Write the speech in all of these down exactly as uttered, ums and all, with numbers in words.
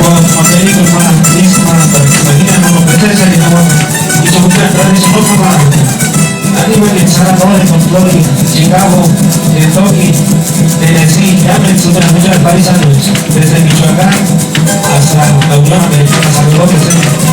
América, hermana, Cris, hermana, imagina, hermano, presencia de amor. Y su mujer, gracias, no, hermana. Anyway, San Antonio, Florida, Chicago, Kentucky, Tennessee, ya me suena muchas paisas, desde Michoacán hasta la Unión Americana, saludos, presente.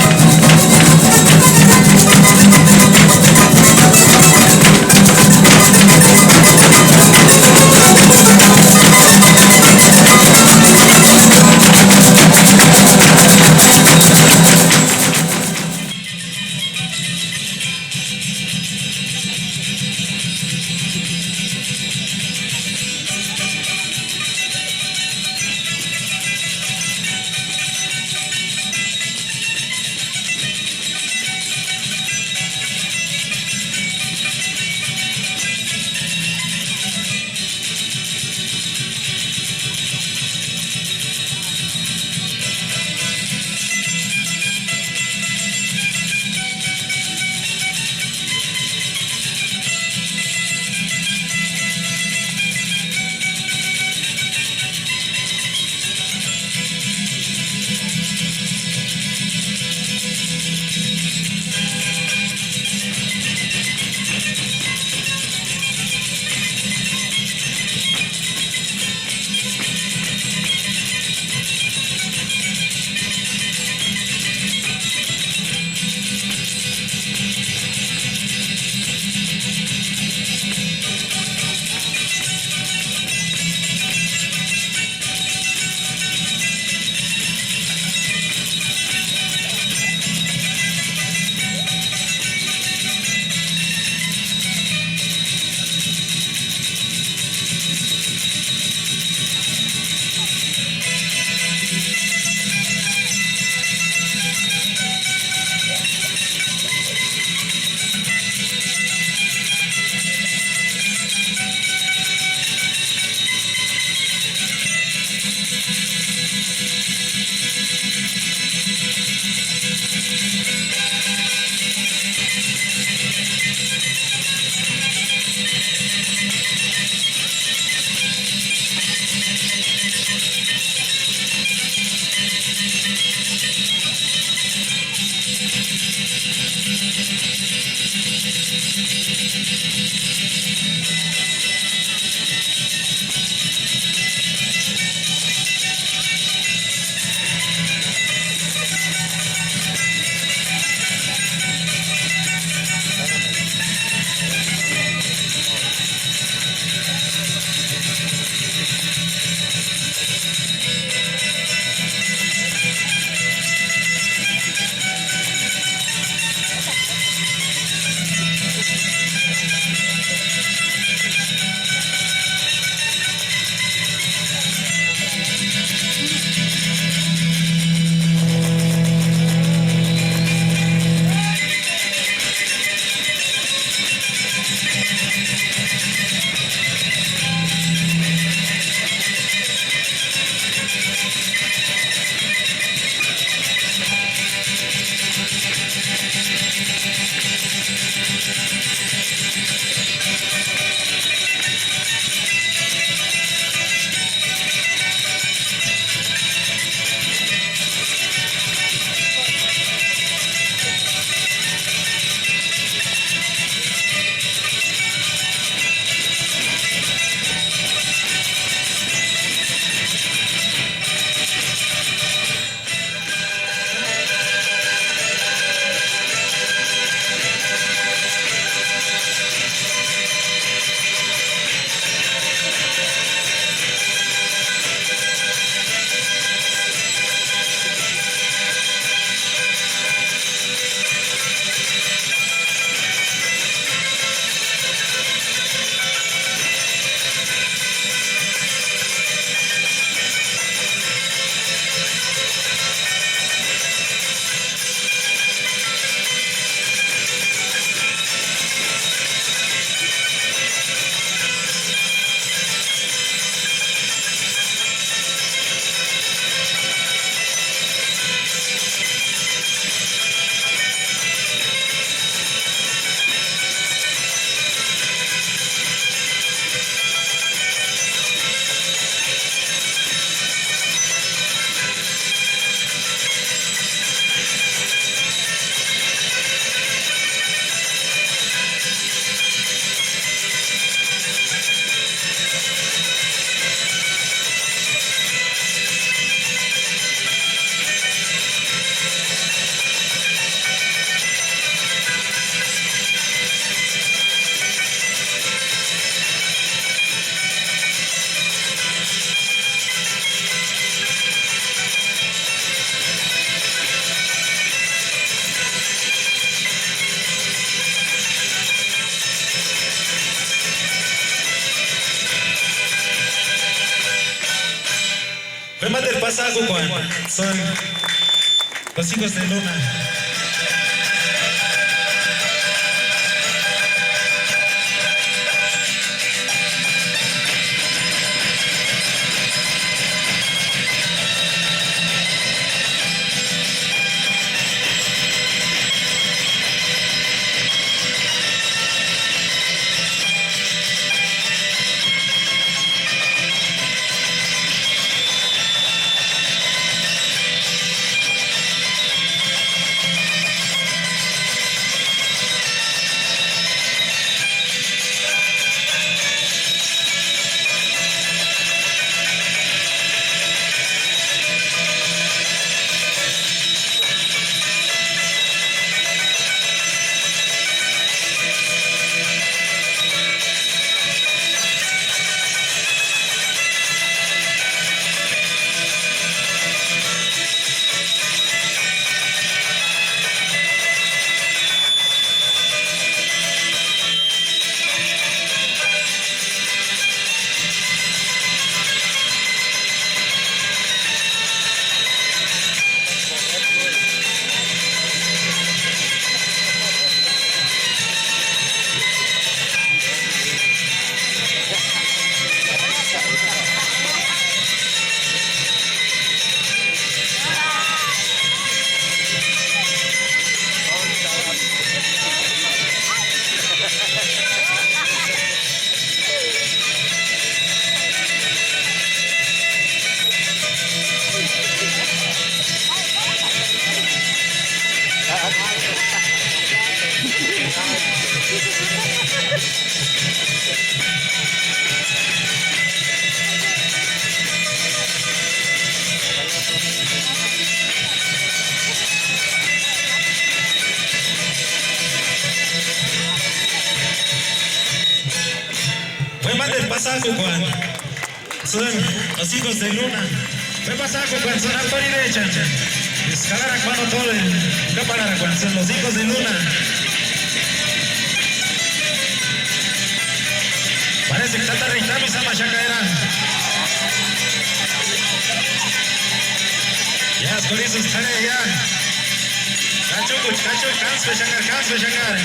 Máteru pasakukuani, son los hijos de luna. Fue más del pasaje, Juan. Son los hijos de Luna. Fue más algo, Juan. Son autoridades, chancha. Escalar a Juan Otole. ¿Qué para Juan? Son los hijos de Luna. Parece que está tarde, está mi sama ya caerá. Ya, con eso estaré ya. Cacho, cacho, canso, changar, canso, changar.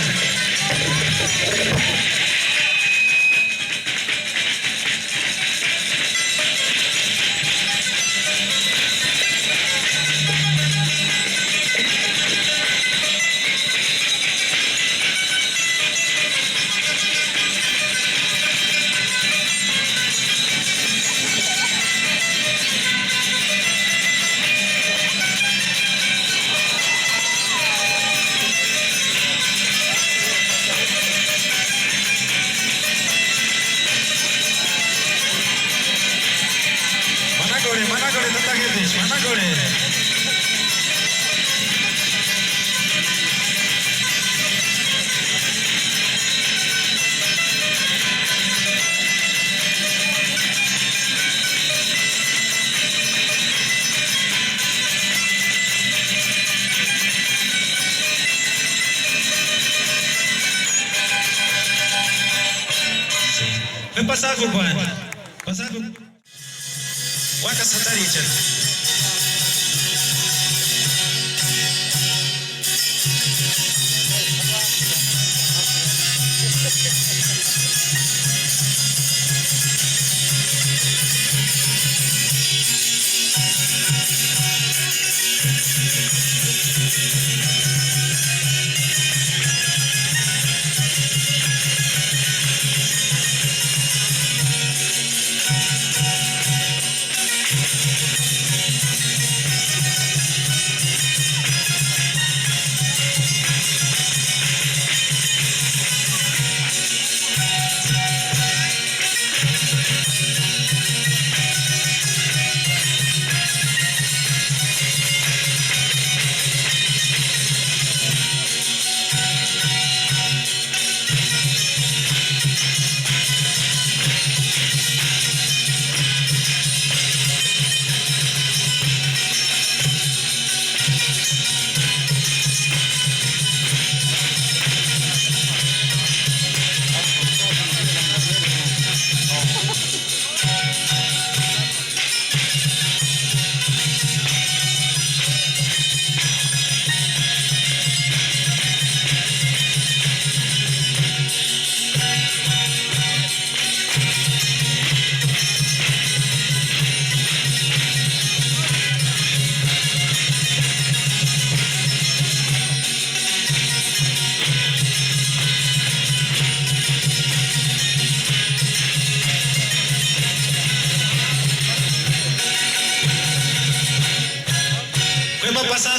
Manakore, manakore, tata gente, manakore. Fue pasado, Juan. Pasado. Waka satarichani.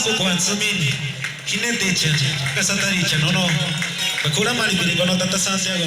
Jukuani sïmini, jinetechani, ka satarichani, no, no, ka kurhamarhipirika, no, tata Santiago.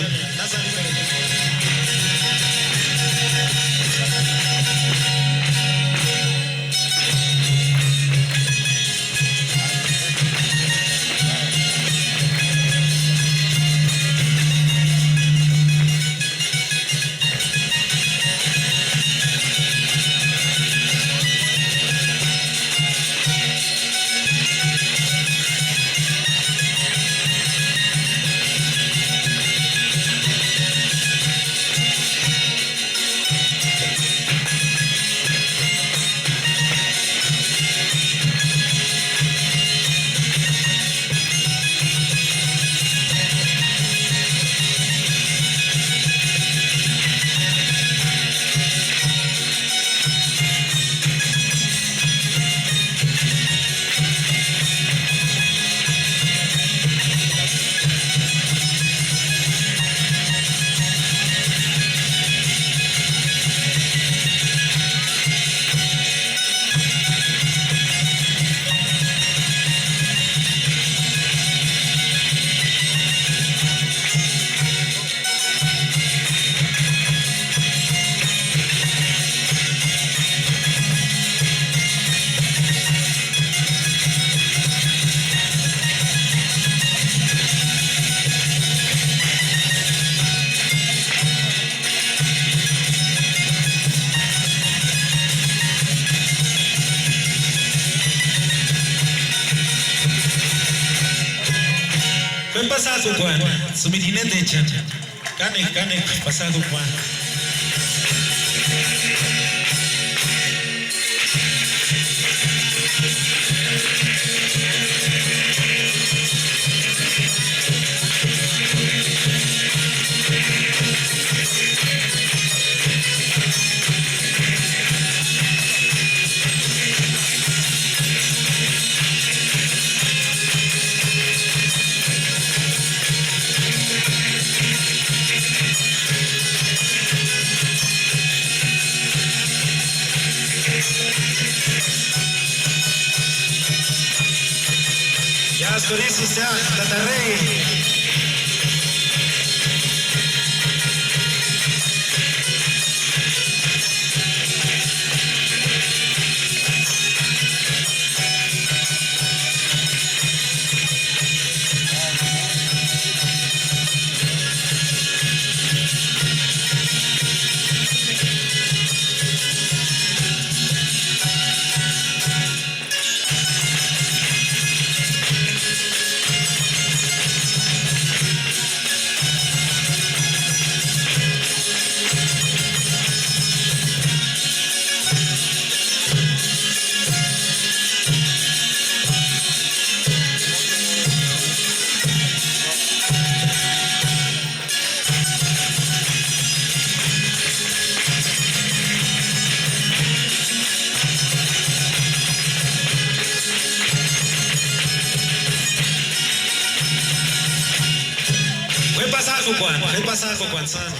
K'uéri pasaakukuani, sïmiti jinetechani. Kánekua, kánekua, pasaakuku ma. Ya, skorisi, ya, tata rey. K'uéri pasaakukuani, k'uéri pasaakukuani sáni.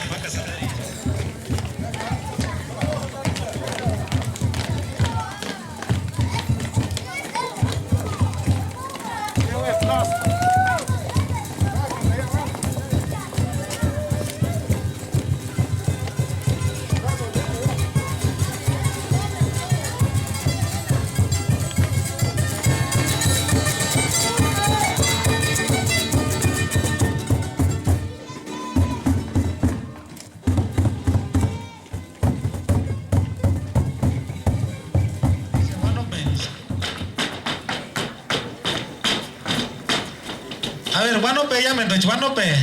A ver, uánope, iámenduecha, uánope.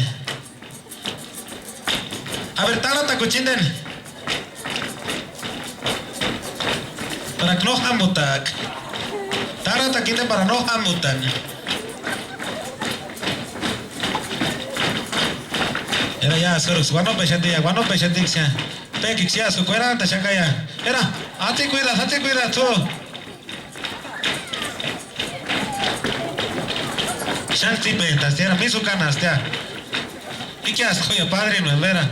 A ver, tárhatakuni chindeni. Para que no jámbutajka. Tárhatakuni para no jámbutani. Era ya, sóruksï, uanopexati ya, uanopexatiksï ya. Tékiksï ya, kuerantaxaka ya. Era, ati cuida, ati cuida tú. Xáni tsípentastia, mísï ukanastia. Ikiaskua ya padrino en vera.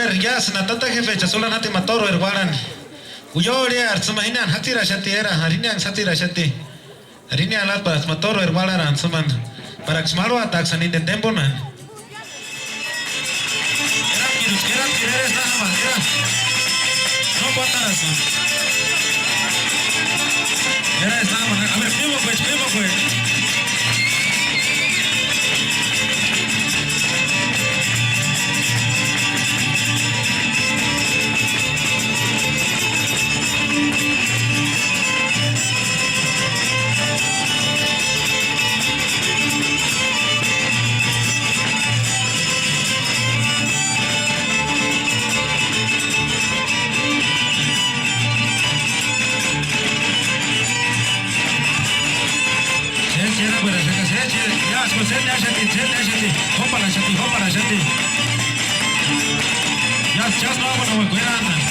Yásïnha tata jefecha sólani jatini ma tórueri uarhani. Uiorheartsï ma jiniani jatsiraxati, era, jiniani jatsiraxati. Jiniani láparatsï ma tórueri uarharani sumani, paraksï marhuataaksïni indeni tempunani. Keratkirutsï, keratkiru, eresï na jamani, kera. No kuátarasïnti. Eresï na jamani, a ver, pímukuecha, pímukuecha. Sési, sési, yásï, sési, sési, jóparaxati, jóparaxati. Yásï, chásï no aguanauani kuerantani.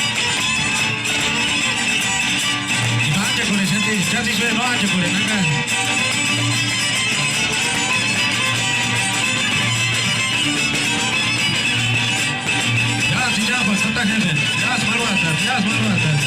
Ima ánchekorhexati, chásï ixu no ánchekorheni anga. Yásï, inchaapaksï tata jefeni, yásï marhuatarhu, yásï marhuatarhu.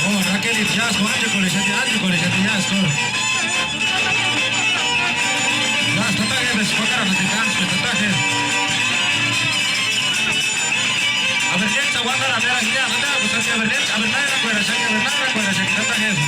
Oh, Raquelitha, yásï, ánchekorhexati, ánchekorhexati, yásï, kóru. Yásï, tata jefesï, juakaranhatini kántspeni, tata jefe. A ver, néts'ï uandarani, era, jia, uandarakusï, a ver, néts'ï, a ver, na erakueraxaki, a ver, na erakueraxaki, tata jefe.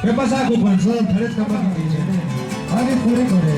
Pepasakukuani sóntku t'arhetsï kamakarini. Ani p'urhikorhe.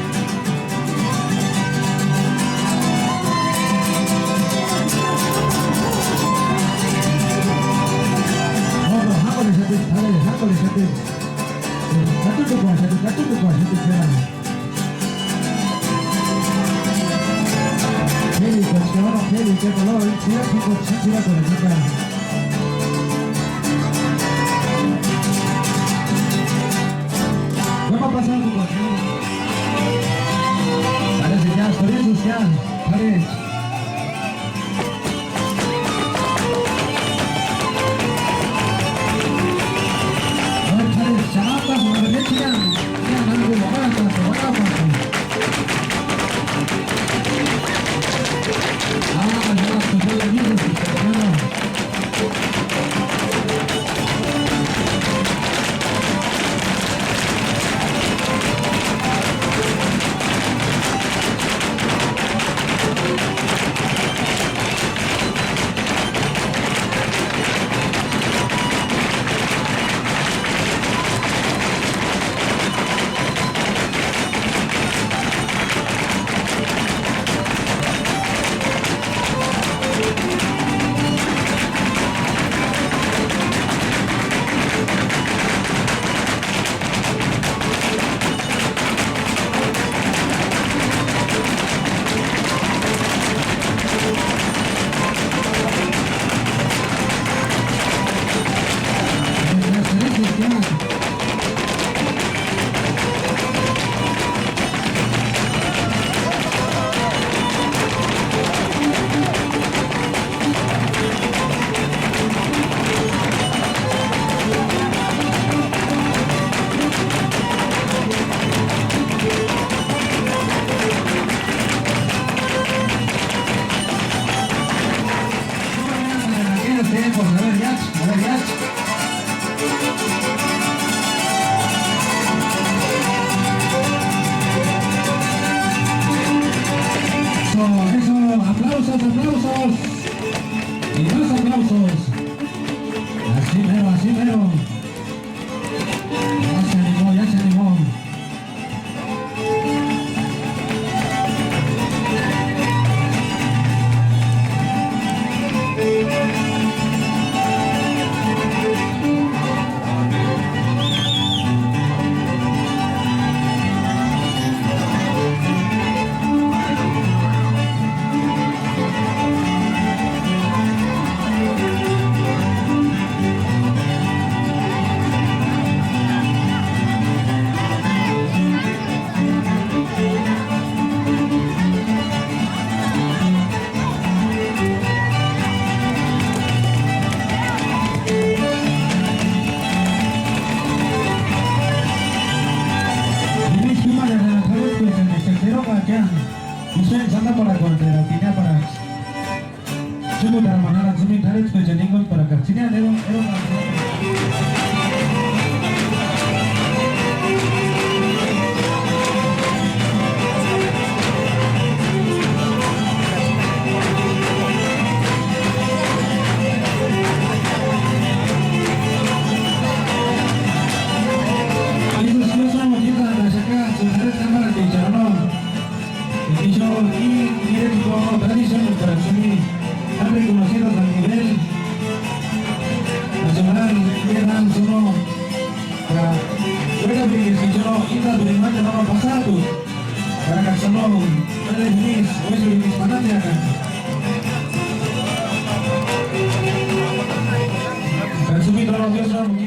K'éri, k'uanchk'e, k'éri, k'uanchk'e, k'éri. K'éri, k'uanchk'e, k'éri, k'éri. Ya va pasando, k'uanchk'e. Parece ya, por eso ya, parece. Eso, eso, aplausos, aplausos. Andaparhakuantera tiniaparhaksï. Chúkutara manara tsïni t'arhetskuechani inguntparhakakua tsïni ero ero. Ixu tradiciones para subir, tan reconocidos a nivel nacional, y eran solo para Wega Brigis, que solo ita de mate no pasado, para que solo dale feliz, hoy se lo disparateakan. Para subir todos los dioses, no.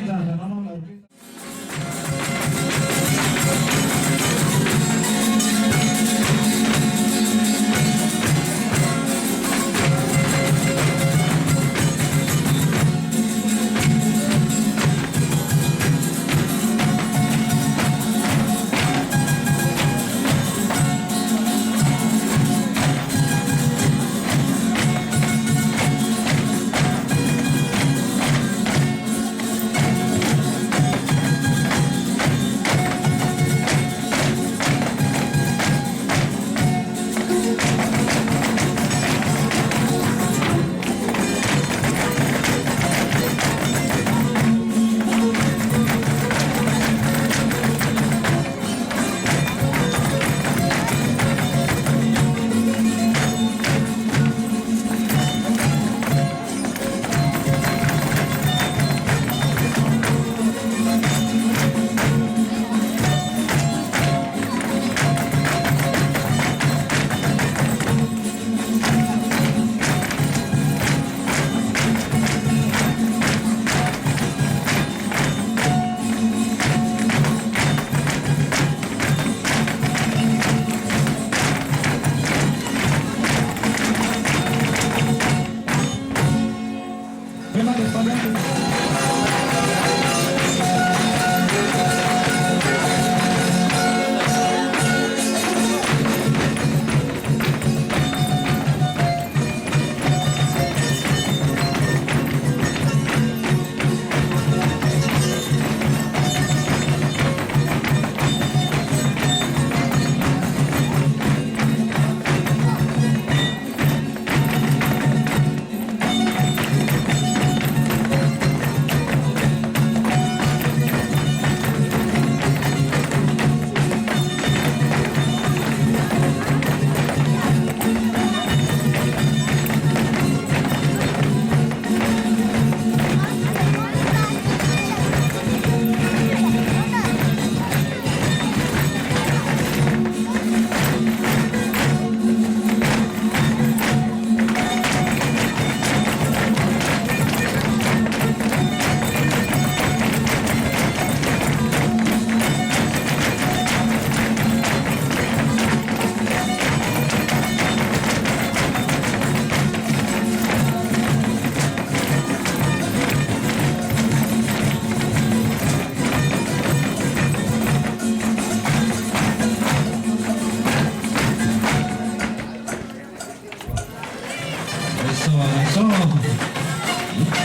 Eso, eso.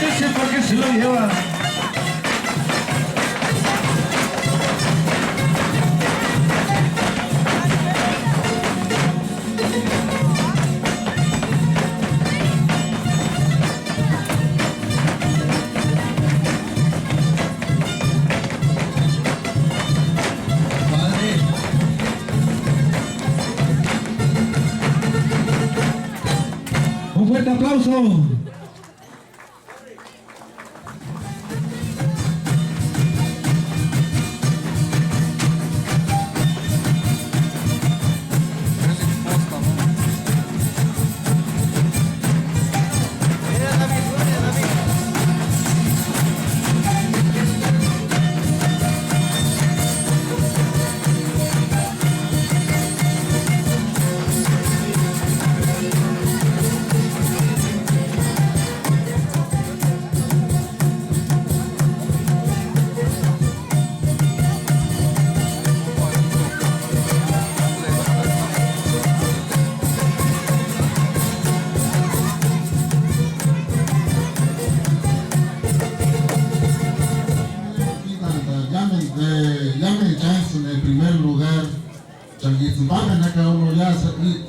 Ese porque se lo lleva. Un fuerte aplauso.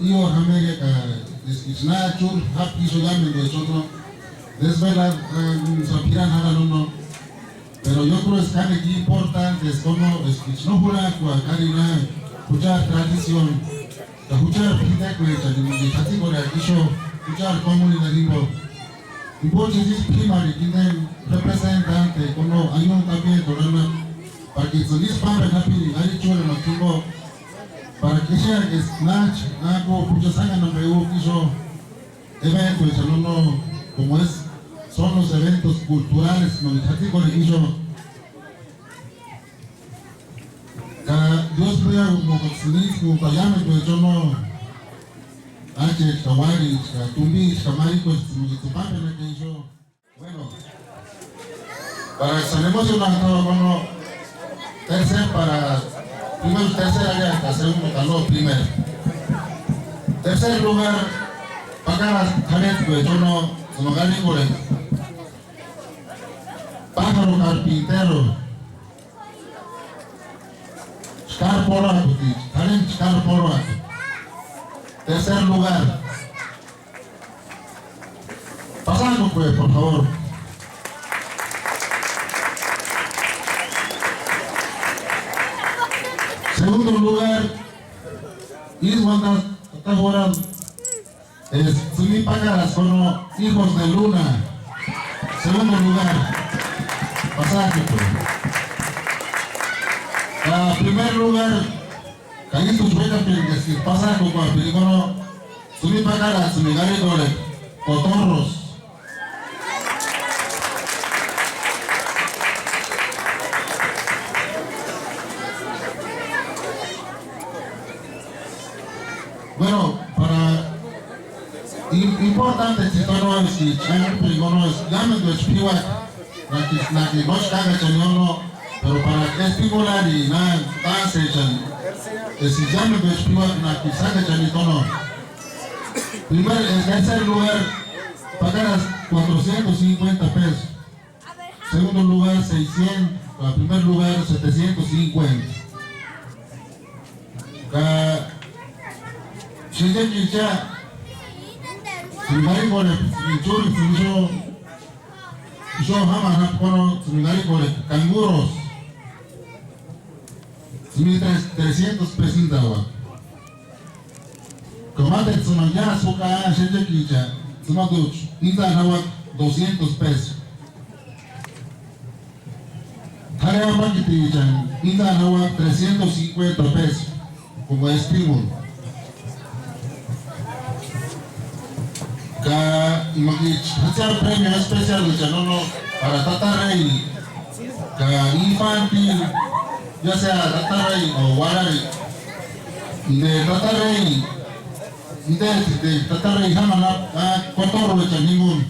Io jameria ka eskichi na churhu japki ixu iámenduecha no desvelar sapirani jaka no no. Pero yo creo es kánekua importante eskono eskichi no jurhakuaka ari na juchari tradición ka juchari p'indekuechani jimboki jatsikorheaka ixu juchari comunidad jimbo. Jimbochani isï p'ímarhika inteni representante kono ayuntamientorhu anapu, para que tsïni isï pámpeni japiringa ari chúrhemakua jimbo, para que exeaka eska nájchi nájkuo jucha sánhani ampe iuaka ixu eventoechani no no, como es, son los eventos culturales, no jatsikorheka ixu. Ka Diósï p'érakumokaksïni íntskuntani iámenduecha no, áncheti ka uárhiti ka tumbicha ka marikuecha tsïmikitsï pámpenaka ixu. Bueno, para que se emocionan todo, bueno, tercer para, primero tercer área, ka segundo ka no primero. Tercer lugar, Pakaraski Tharetkuecha no, tsïmaka arhikorheni. Pájaro carpintero. Chkáru pórhuakuticha, t'arheni chkáru pórhuati. Tercer lugar. Pasakukue, por favor. Segundo lugar, ísï uandasti tata Joram. Eska tsïni pakaraska no, Hijos de Luna. Segundo lugar. Pasakukue. Ka primer lugar, ka ístuchi uékapirika eska pasakukuapiri no, tsïni pakaratsïni arhikorheni, Cotorros. Bueno, para im- importante, si no es que chan perigono es, iámenduecha p'iuaka, na ki na ki no chkákachani no, pero para estimular y na, danzechani, es iámenduecha p'iuaka na ki sákachani no. Primer, en tercer lugar, pagarás cuatrocientos cincuenta pesos. Segundo lugar, seiscientos. Ka primer lugar, setecientos cincuenta. Ka xenchekiricha, tsïni arhikorheni, tsïni chúrhuni, tsïni ixu, ixu jámani japukuani, tsïni arhikorheni, canguros. Tsïni tres- trescientos pesos íntauaka. Ka máteru tsïmani iásï juka xenchekiricha, tsïmaducha íntani jauaka doscientos pesos. T'arhe amakitichani íntani jauaka trescientos cincuenta pesos, como estímulo. Ka imakicha jatsiarhu premio especialechani no, para tata rey, ka infantil, ya sea tata rey o uarhari, de tata rey, de, de tata rey jámani, a, Cotorroechani jinguni.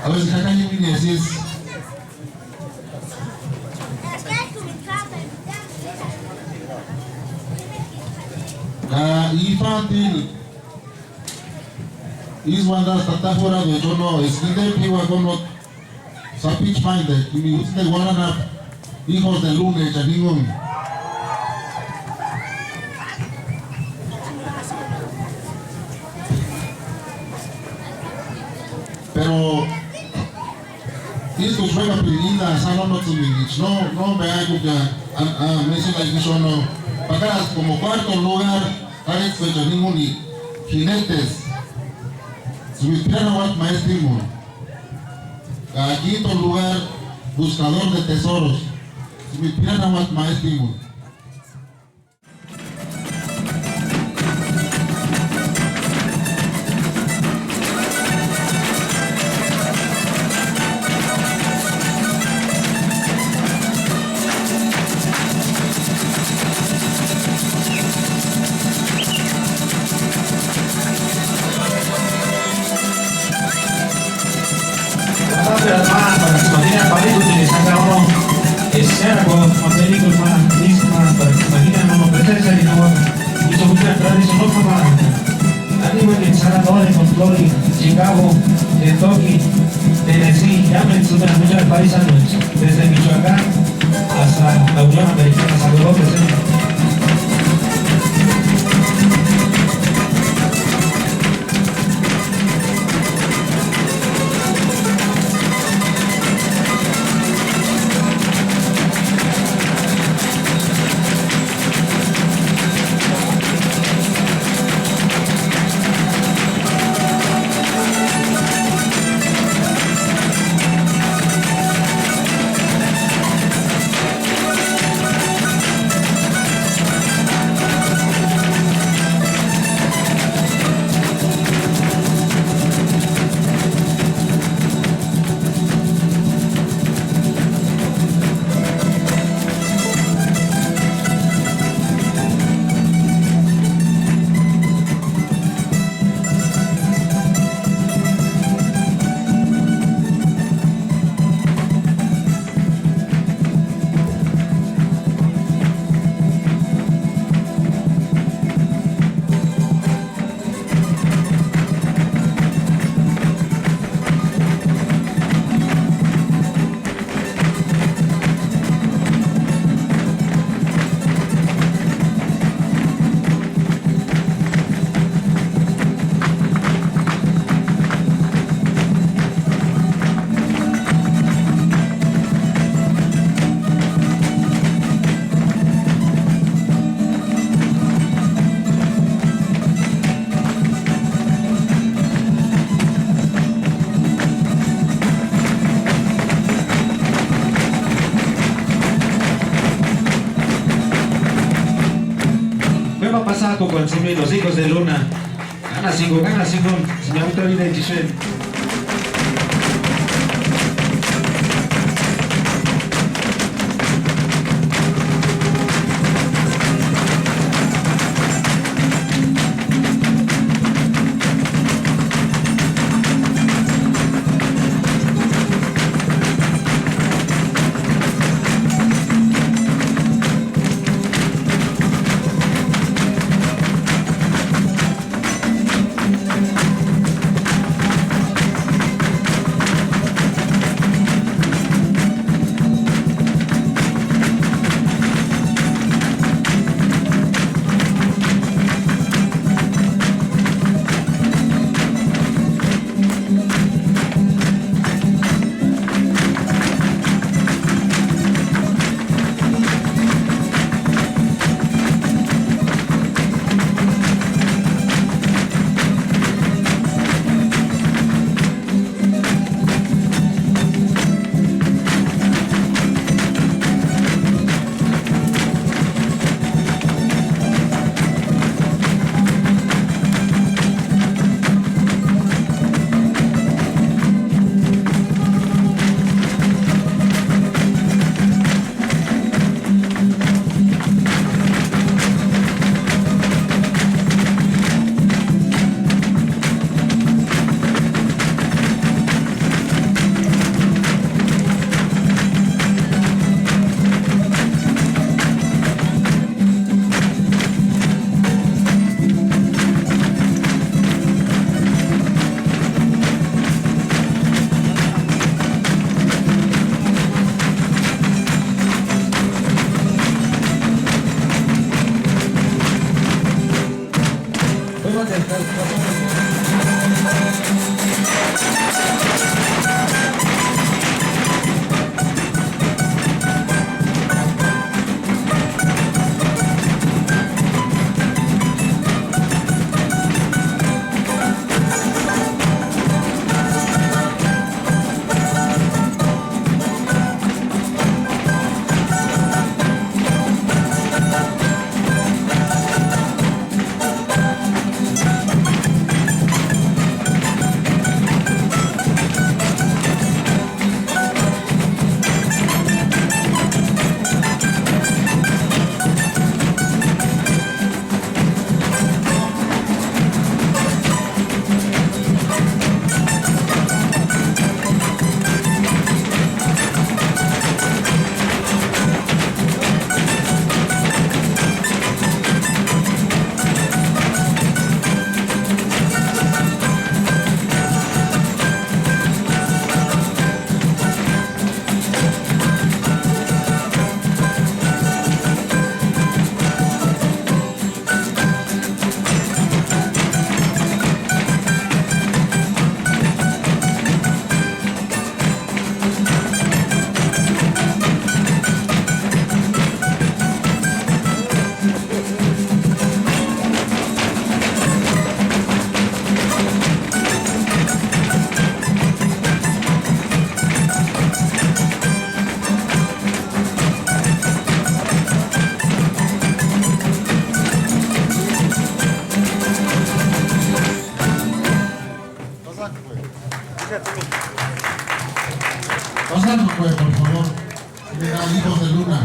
A veces jakanimini así es. Ka infantil, ísï uandasti tata Joram no, eska inde p'iuaka no, sapichu ma inde, kimi jutsï inde uarhani japu. Hijos de Lunaechani jinguni. Pero ístuchi uékapiri íntani sánontsïminicha, no, no me hago ya, a, a, mencionar que son, no, pagadas como cuarto lugar, Tharetkuechani jinguni, Jinetes, tsïmiti p'irani jauaka maestrimuni. Ka quinto lugar, Buscador de Tesoros, tsïmiti p'irani jauaka maestrimuni. Las palmas para que se mantengan parejo, que les haga uno, eh, sea con, con técnicos más, misma, para que se mantengan uno, presencia de Nahuatl. Y su mucha tradición no jamás. Animal en Saradores, con Flori, Chicago, Kentucky, Tennessee, ya mencioné muchos paisanos, desde Michoacán hasta la Unión Americana, saludos, eh. Sákokua tsïni los hijos de luna. Gánasïngu, gánasïngu, señor David Giselle. Pasando, pues, por favor. Hijos de luna.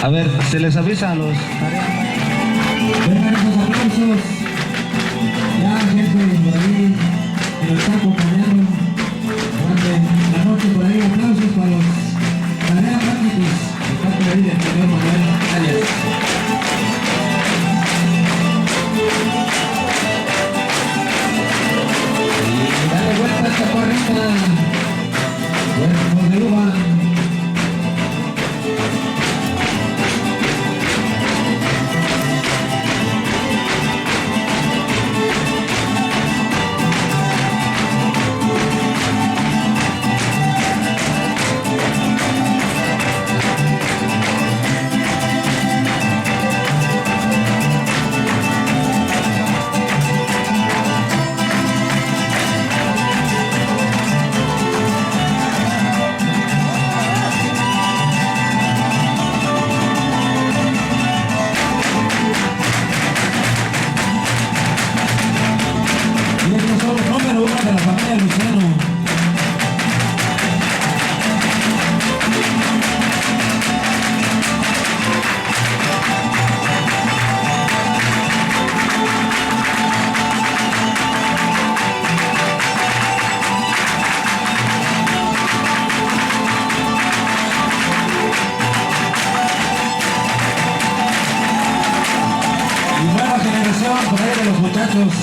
A ver, se les avisa a los... Vengan esos aplausos. Ya, gente por ahí que nos está acompañando durante la noche, por ahí aplausos para los Tarea Mágicos, de parte ahí del señor Manuel Arias. Y dale vuelta, chaparrita. Cuerpo de uva. Y estos son los número uno de la familia Luciano. Y nueva generación por ahí de los muchachos.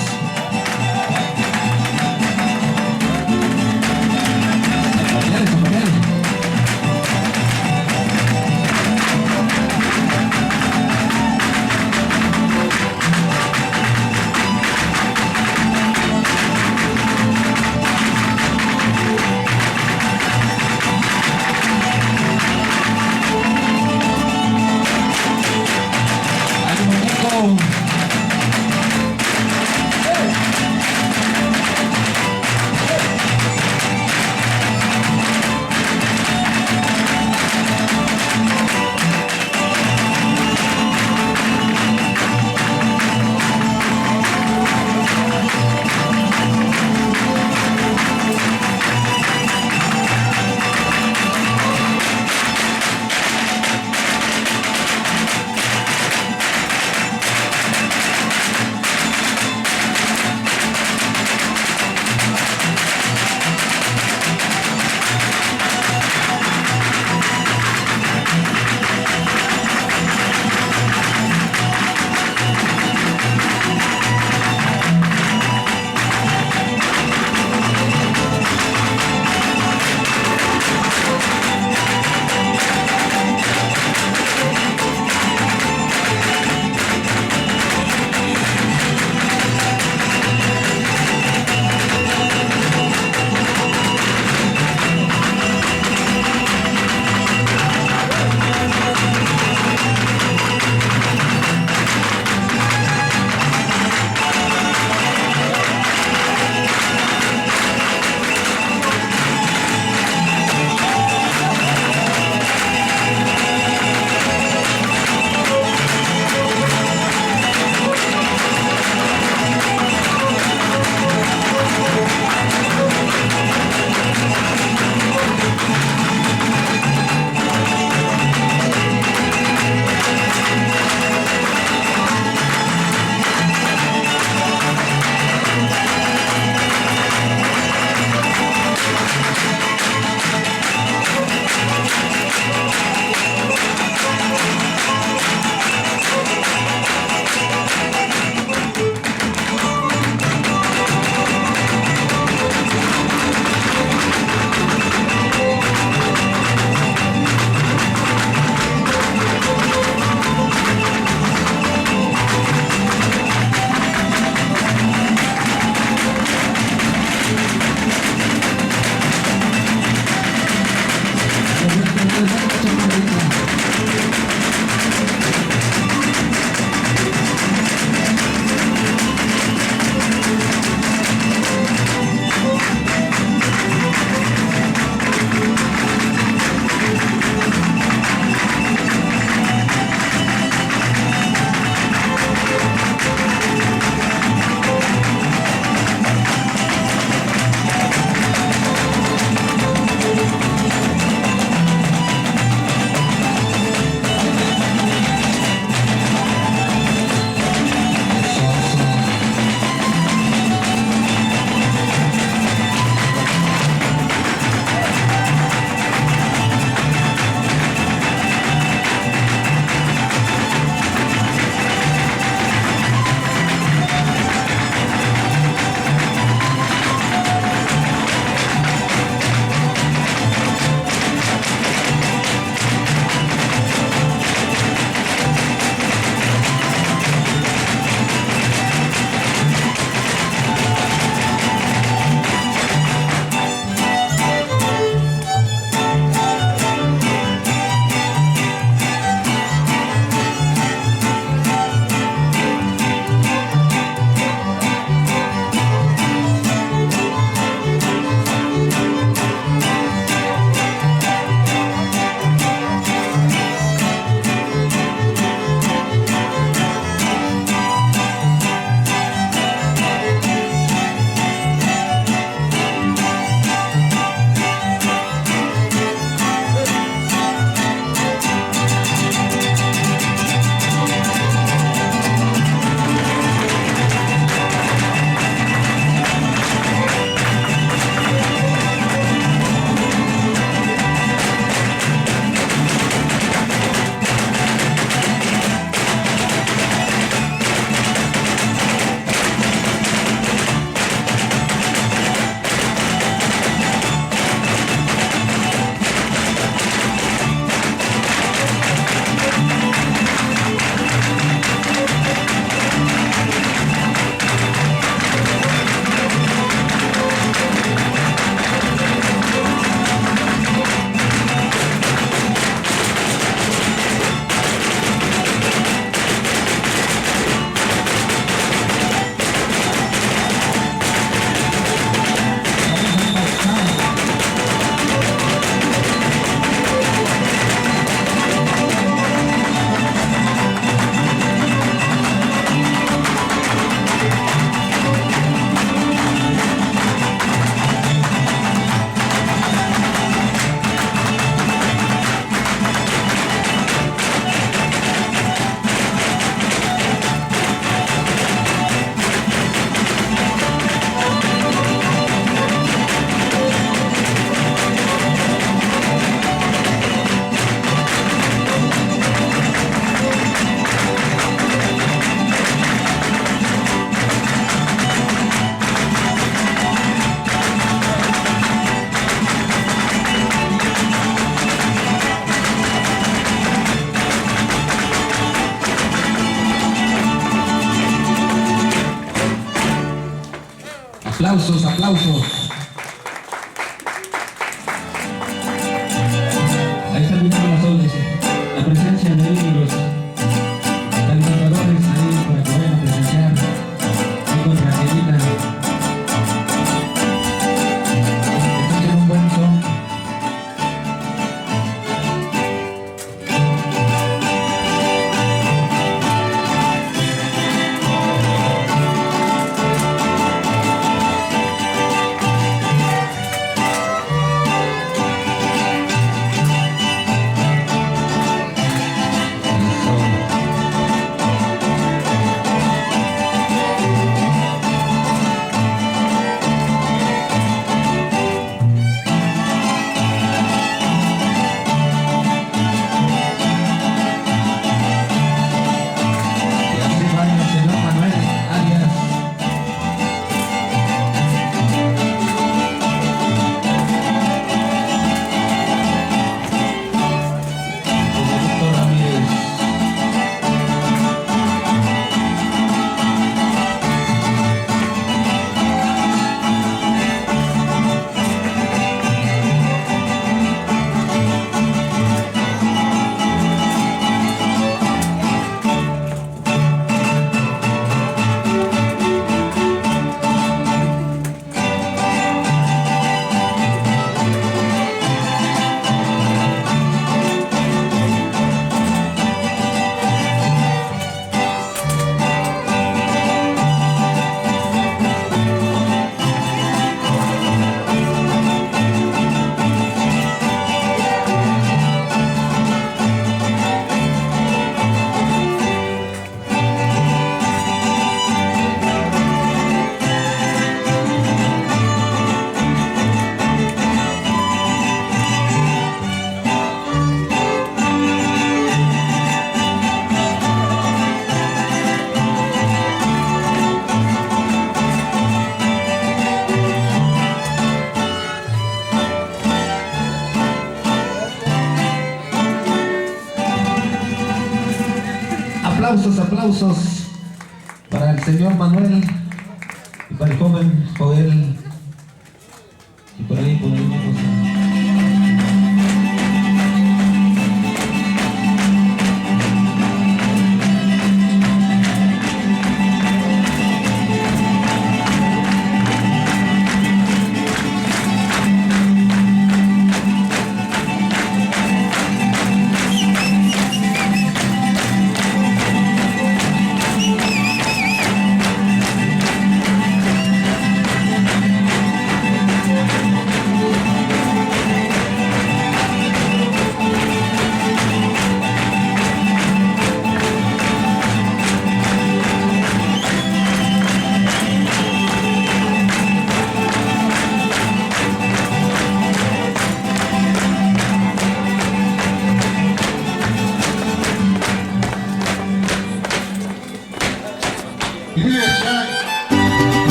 Aplausos, aplausos. Ahí está el video de las obras, la presencia de los calificadores ahí para que vayan a presenciar ahí con tranquilidad. Escuchen un buen son. Y así va el señor Manuel Arias. Aplausos, aplausos para el señor Manuel y para el joven Joel. Y por ahí, por ahí vamos a...